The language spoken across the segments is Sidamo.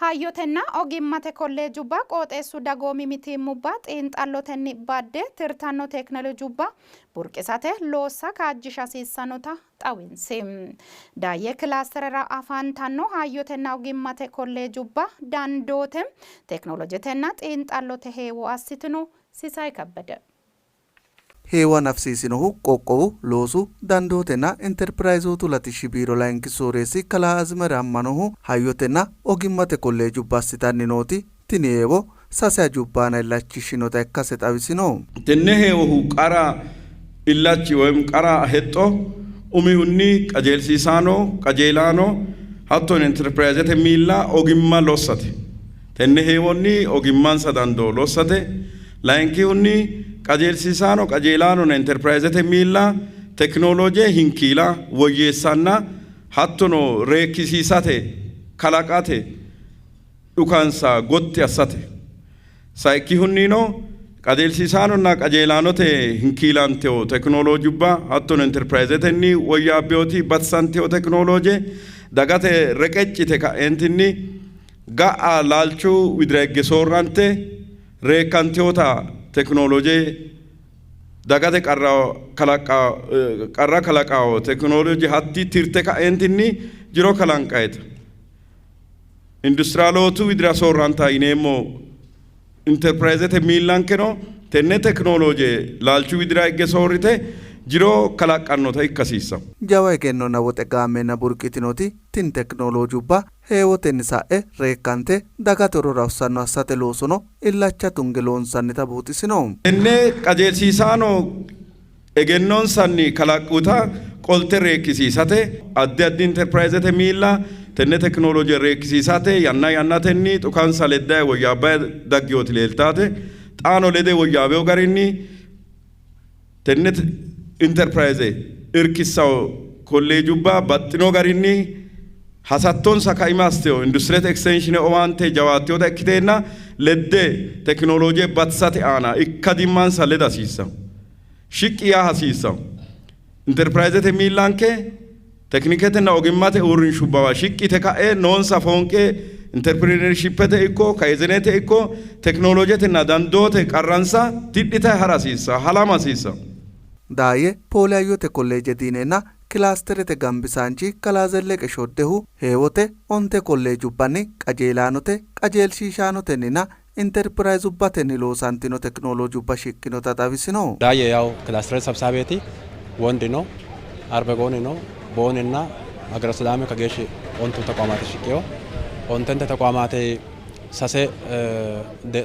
Hayyotenna ogimmate kolleejubba qooxeessu dagoomi mitiimmubba xiinxallotenni badde tirtanno tekinolojubba burqisate loossa kaajjisha hasiissannota xawinsi. Daayye kilaasterera afantanno hayyotenna ogimmate kolleejubba dandoote, tekinolojetenna xiinxallote heewo assitino. Sisay Kabbede. Heewo hanafisiisinohu qoqqowu loosu, dandootenna interpirayizootu latishshi biiro layinki sooreessi kalaa Azimere Ammanohu, hayyotenna ogimmate kolleejubba assitanni nooti tini heewo sase hajubba aana illachishshinota ikkase xawisino. Tenne heewohu qara illachi woy qara hexxo umihunni qajeelsiisaano, qajeelaano hattono interpirayizete miilla ogimma lossate. Tenne heewonni ogimmansa dandoo lossate. Layinkihunni, qajeelsiisaano, qajeelaanonna Interpirayizete miilla tekinoloje hinkiila, woyyeessanna hattono reekkisiisate, kalaqate dhukansa gotti assate. Sayikkihunnino, qajeelsiisaanonna qajeelaanote hinkiilantino tekinolojubba hattono Interpirayizetenni woyyaabbinoti batisantino tekinoloje dagate reqecci yite ka'eentinni ga'a laalchu widira higge soorrante reekkantinota tekinoloje dagate qarra qarra kalaqawo tekinoloje hatti tirte ka'eentinni jiro kalanqayita industiraalootu widira soorranta yineemmo interpirayizete miillankeno tenne tekinoloje laalchu widira higge soorrite jiro kalaqqannota ikka hasiissanno. Jawa egennonna woxe gaammeenna burqitinoti tini tekinolojubba heewotenni sa'e reekkante dagate horora hossanno assate loosono illacha tunge loonsannita buuxisino. Tenne qajeelsiisaano egennonsanni kalaqquta qolte reekkisiisate addi addi Interpirayzete miilla tenne tekinoloje reekkisiisate yanna yannatenni dhukansa leddayi woyyaabbayi dagginoti leeltaate. Xaano lede woyyaawino garinni tenne Interpirayze irkissanno kolleejubba baxxino garinni hasattonsa kaima assitino Industirete ekisteenshine owaante jawaattinota ikkiteenna ledde tekinoloje batisate aana ikkadimmansa leda hasiissanno. Shiqqi yaa hasiissanno. Interpirayzete miillanke tekiniketenna ogimmate uurrinshubbawa shiqqi yite ka'e noonsa foonqe interpirinershippete ikko kayizenete ikko tekinolojetenna dandoote qarransa tidhitayi ha'ra hasiissanno, halama hasiissanno. Daayye Pooli Hayyote Kolleeje Diinenna Kilaasterete gambisaanchi Kalaa Zelleqe Shoddehu heewote onte kolleejubbanni qajeelaanote, qajeelshiishaanotenninna Interpirayzubbatenni loosantino tekinolojubba shiqqinota xawisino. Daayye yaw kilaasterete sabsaabeeti. Wondi no, Arbegooni no, Booninna Hagere Selaame kageeshshi ontu tequamaati shiqqino. Ontente tequamaate sase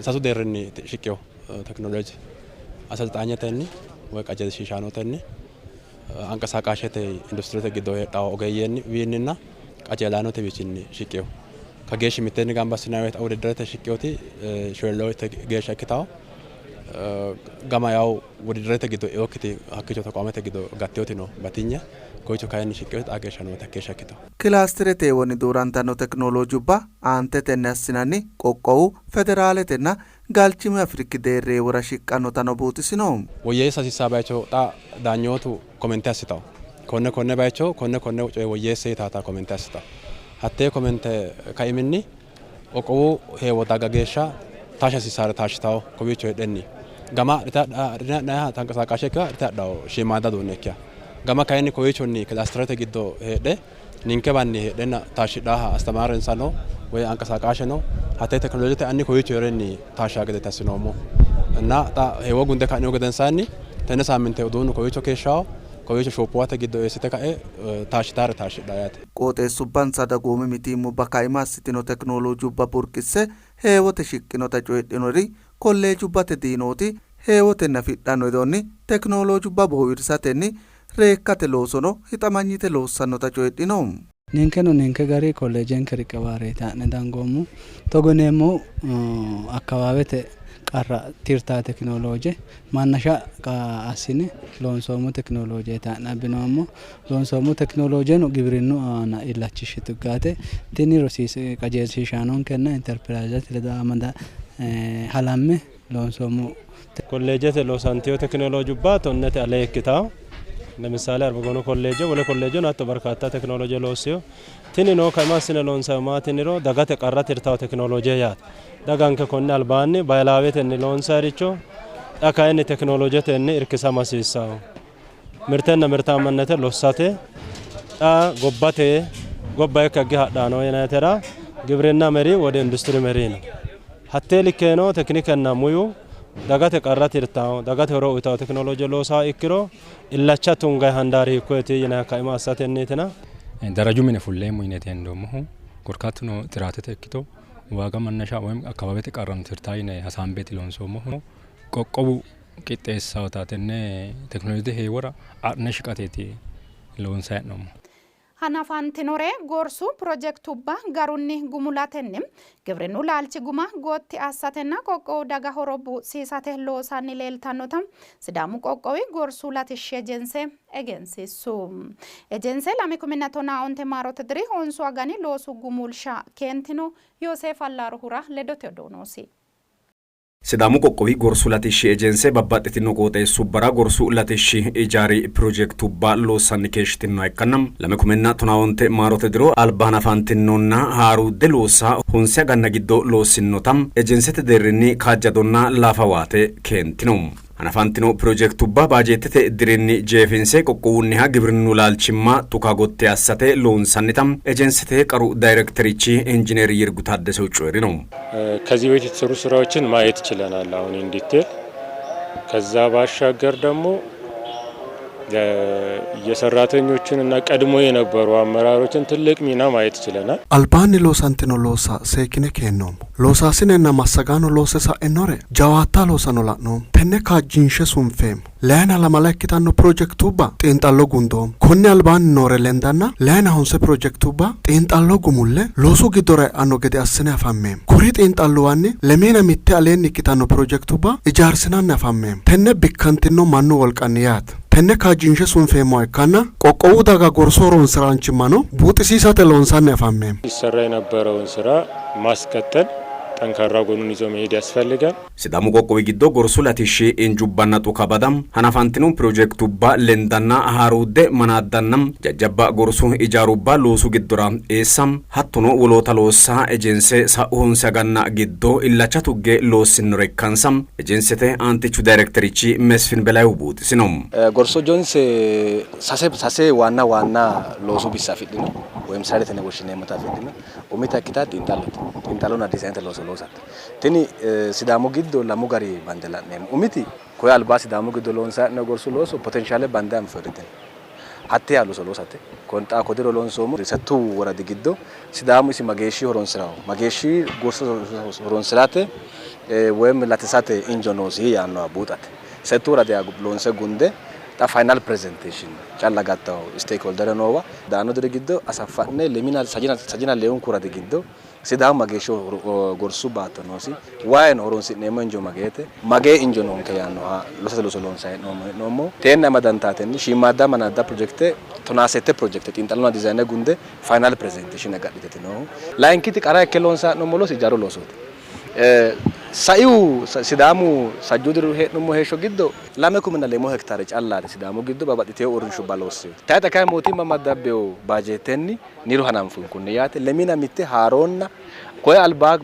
sasu deerrinni shiqqino tekinoloje aselxaanyetenni woy qajeelshiishaanotenni anqasaaqaashete industirete giddo heedhanno ogeeyyenniwiinninna qajeelaanotewiichinni shiqqino. Kageeshshi mitteenni gamba assinanni woyte wudiddirete shiqqinoti shoyilloote geeshsha ikkitanno. Gama yawu wudiddirete giddo e'inokkiti hakkiicho tequamete giddo gattinoti no batinye. Kowiicho kayinni shiqqinoti xaa geeshsha nooti hakkeeshsha ikkitanno. Kilaasterete heewonni doorantanno tekinolojubba aantetenni assinanni qoqqowu, federaaletenna Galchimi Afriki deerri heewora shiqqannotano buuxisino. Woyyeessa hasiissanno bayicho xa daanyootu komente assitanno. Konne konne bayicho konne konne coye woyyeesse yitaata komente assitanno. Hattee komente kaiminni qoqqowu heewo dagga geeshsha taashsha hasiissaare taashshitanno kowiicho heedhenni. Gama adhite hadhanniha tanqasaaqaashe ikkiha adhite hadhanno shiimmaadda uduunne ikkiha. Gama kayinni kowiichonni kilaasterete giddo heedhe ninkewanni heedheenna taashshidhaaha astamaarensano woy anqasaaqaasheno hattee tekinolojete anni kowiicho hee'renni taashshaa gedeeti assinoommo. Inna xa heewo gunde ka'nihu gedensaanni tenne saamminte uduunnu kowiicho keeshshawo, kowiicho shooppuwate giddo eessite ka'e taashshitaare taashshidhawo yaate. Qooxeessubbansa dagoomu mitiimmubba kaima assitino tekinolojubba burqisse heewote shiqqinota coyidhinori kolleejubbate diinooti, heewotenni afidhanno hedonni tekinolojubba boowirsatenni reekkate loosono hixamanyite loossannota coyidhino. Ninkeno ninke gari kolleejenke riqiwaareeti ha'ne dangoommohu. Togo yineemmohu akkawaawete qarra tirtawo tekinolooje mannasha assine loonsoommo tekinoloojeeti ha'ne abbinoommohu. Loonsoommo tekinoloojeno giwirinnu aana illachishshe tuggate. Tini qajeelshiishaanonkenna interpirayizete ledo halamme loonsoommo. Kolleejete loosantino tekinoloojubba tonnete alee ikkitanno. ለምሳሌ አርበጎኖ ኮሌጅ ወለ ኮሌጅ ናቶ በርካታ ቴክኖሎጂ loosseyo tinino kaima assine loonsayi maatiniro dagate qarra tirtawo tekinolooje yaate daganke konne albaanni bayilawetenni loonsayiricho xa kayinni tekinoloojetenni irkisama hasiissawo mirtenna mirtaamannete lossate xa gobbate gobba ikka higge hadhano yinayitera ግብርና መሪ ወደ ኢንዱስትሪ መሪ ነው። ሀቴ ልኬ ነው ቴክኒክና ሙዩ dagate qarra tirtawo dagate horo uyitawo tekinolooje loosaa ikkiro illacha tungayi handaari hiikkoyeti yinayi kaima assatenniitina ደረጁ mine fulleemmo yineeti hendoommohu korkaatuno xiraatete ikkito waaga መነሻ ወይም አካባቢete qarrano tirtaa yine hasaambeeti loonsoommohu qoqqowu qixxeessawota tenne tekinoloojete heewora adhine shiqateeti loonsayi hee'noommo. Hanafantinore gorsu pirojekitubba garunni gumulatenni gibrinnu laalchi guma gotti assatenna qoqqowu daga horo buuxisiisate loosanni leeltannota Sidaamu qoqqowi gorsu latishshi ejense egensiissu. Ejense 2015 maarote diri honsu agani loosu gumulsha keentino. Yooseef Allaaruhura ledote odoo noosi. Sidaamu qoqqowi gorsu latishshi ejense babbaxxitino qooxeessubbara gorsu latishshi ijaari pirojekitubba loossanni keeshshitinoha ikkanna 2015 maarote diro alba hanafantinonna haaruudde loossa honse aganna giddo loossinnota ejensete deerrinni kaajjadonna laafa waate keentino. Hanafantino pirojekitubba baajeettete dirinni jeefinse qoqqowunniha gibrinnu laalchimma tuka gotti assate loonsannita ejensete qaru daayirekterichi injineer Yirgu Taaddesew coyi'rino. ከዚህ በፊት የተሰሩ ስራዎችን ማየት ችለናል አሁን in detail። ከዛ ባሻገር ደግሞ የሰራተኞችን እና ቀድሞ የነበሩ አመራሮችን ትልቅ ሚና ማየት ችለናል። Albaanni loosantino loossa seekkine keennoommo. Loosaasinenna massagaano loosse sa'inore jawaatta loosano la'noommo. Tenne kaajjinshe sunfeemmo. Leyina lamala ikkitanno pirojekitubba xiinxallo gundoommo. Konni albaanni noore lendanna leyina honse pirojekitubba xiinxallo gumulle loosu giddora e'anno gede assine afammeemmo. Kuri xiinxalluwanni lemiina mitte aleenni ikkitanno pirojekitubba ijaarsinanni afammeemmo. Tenne bikkantino mannu wolqanni yaate. Tenne kaajjinshe sunfeemmoha ikkanna qoqqowu daga gorsu horonsiraanchimmano buuxisiisate loonsanni afammeemmo. ሲሰራ የነበረውን ስራ ማስቀጠል ጠንካራ ጎኑን ይዞ መሄድ ያስፈልጋል። Sidaamu qoqqowi giddo gorsu latishshi injubbanna xuka bada hanafantino pirojekitubba lendanna haaruudde manaaddanna jajjabba gorsu ijaarubba loosu giddora eessa hattono woloota loossa ejense sa'u honse aganna giddo illacha tugge loossinore ikkansa ejensete aantichu daayirekterichi Mesfin Belayu buuxisino. Gorsu ejense sase sase ዋና ዋና loosu bissa afidhino ወይም site yine woshshineemmota afidhino. Umita ikkita xiinxallote xiinxallonna dizaynete looso loosate. Tini Sidaamu giddo lamu gari bande la'neemmo. Umiti koye alba Sidaamu giddo loonsanni gorsu looso potenshaale bande anfoonni hatte looso loosate. Konxa kodiro loonsoommo settu woradi giddo Sidaamu isi mageeshshi horonsirawo mageeshshi gorsu horonsirate ወይም latisate injo noosi yaannoha buuxate. Settu woradi loonse gunde xa final presentation calla gattawo stakeholder noowa daanno diri giddo asaffa'ne lemina sajina leunku woradi giddo Sidaamu mageeshshi gorsu baatto noosi waayino horonsi'neemmo injo mageete magee injo noonke yaannoha loosate looso loonsanni hee'noommo. Tenne amadantaatenni shiimmaadda manaadda pirojekite 17 pirojekite xiinxallonna dizayine gunde final presentation agadhiteeti noohu. Layinkiti qara ikke loonsanni hee'noommo loosi ijaaru loosooti. Saiu Sidaamu sajju diru hee'nummo heeshsho giddo 2.2 hektaare callaati Sidaamu giddo babbaxxiteyo uurrinshubba loossino. Tayxa kayi mootimma maddabbeyo baajeetenni niru hananfunkunni yaate lemina mitte haaroonna koye albaa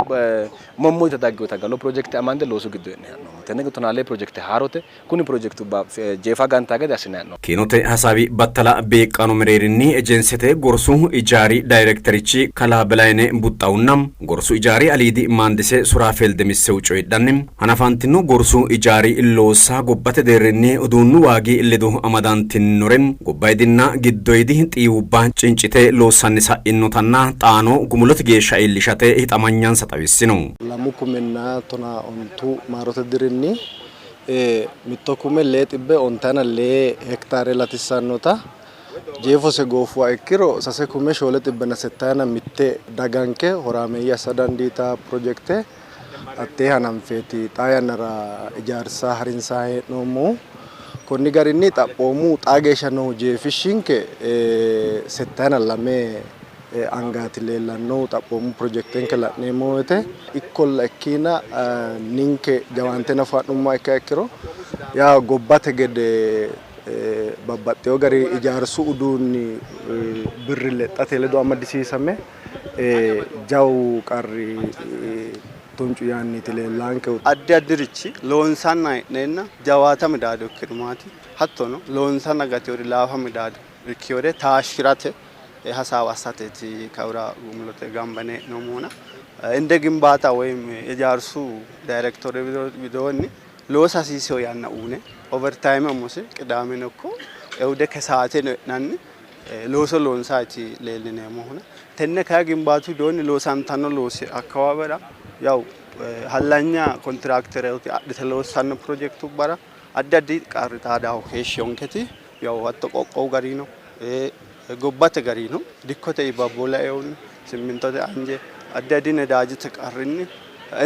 mommo yite daggewota galo pirojekite amande loosu giddo hee'ne hee'noommo. Tenne giddo 12 pirojekite haarote kuni pirojekitubba jeefa gantaa gede assine hee'noommo. Keenote hasaawi battala beeqqano mereerinni ejensete gorsu ijaari daayirekterichi kalaa Belayine Buxxawunna gorsu ijaari aliidi maandise Suraafel Demissew coyidhanni hanafantino gorsu ijaari loossa gobbate deerrinni uduunnu waagi ledo amadantinore gobbayidinna giddoyidi xiiwubba cincite loossanni sa'innotanna xaano gumulote geeshsha iillishate hixamanyansa xawissino. 2015 maarote dirinni 1,652 hektaare latissannota jeefose goofuwa ikkiro 6,471 daganke horaameeyye assa dandiita pirojekite hattee hananfeeti xaa yannara ijaarsa harinsaa hee'noommohu. Konni garinni xaphoomu xaa geeshsha noohu jeefishshinke 72 angaati leellannohu xaphoomu pirojekitenke la'neemmo woyte ikkolla ikkiina ninke jawaante nafa ha'nummoha ikkiha ikkiro yaa gobbate gede Babbaxxewo gari ijaarsu uduunni birri lexxate ledo amadisiisame jawu qarri tuncu yaanniiti leellaankehu. Addi addirichi loonsanna hee'neenna jawaata midaado ikkinumaati, hattono loonsanna gateori laafa midaado ikkiyore taashshirate hasaawa assateeti kawira gumulote gamba yine hee'noommohuna. እንደ ግንባታ ወይም የጃርሱ ዳይሬክቶር widoonni loosa hasiisewo yanna uune overtime amose qidaameno ikko ewude kesaateno e'nanni looso loonsaati leellineemmohuna. Tenne kayi gimbaatu widoonni loosantanno loosi akkawaawera yaw hallanya kontiraakterooti adhite loossanno pirojektubbara addi addi qarri xaadaho keeshshiyonketi yaw hatto qoqqowu garino gobbate garino dikkote iibbabbo laeehunni simmintote anje addi addi nedaajete qarrinni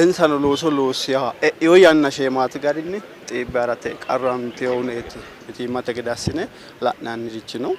insano looso loossiha e'eyo yanna sheemaati garinni xiibbe harate qarranteyoneeti mitiimmate gede assine la'nannirichi no.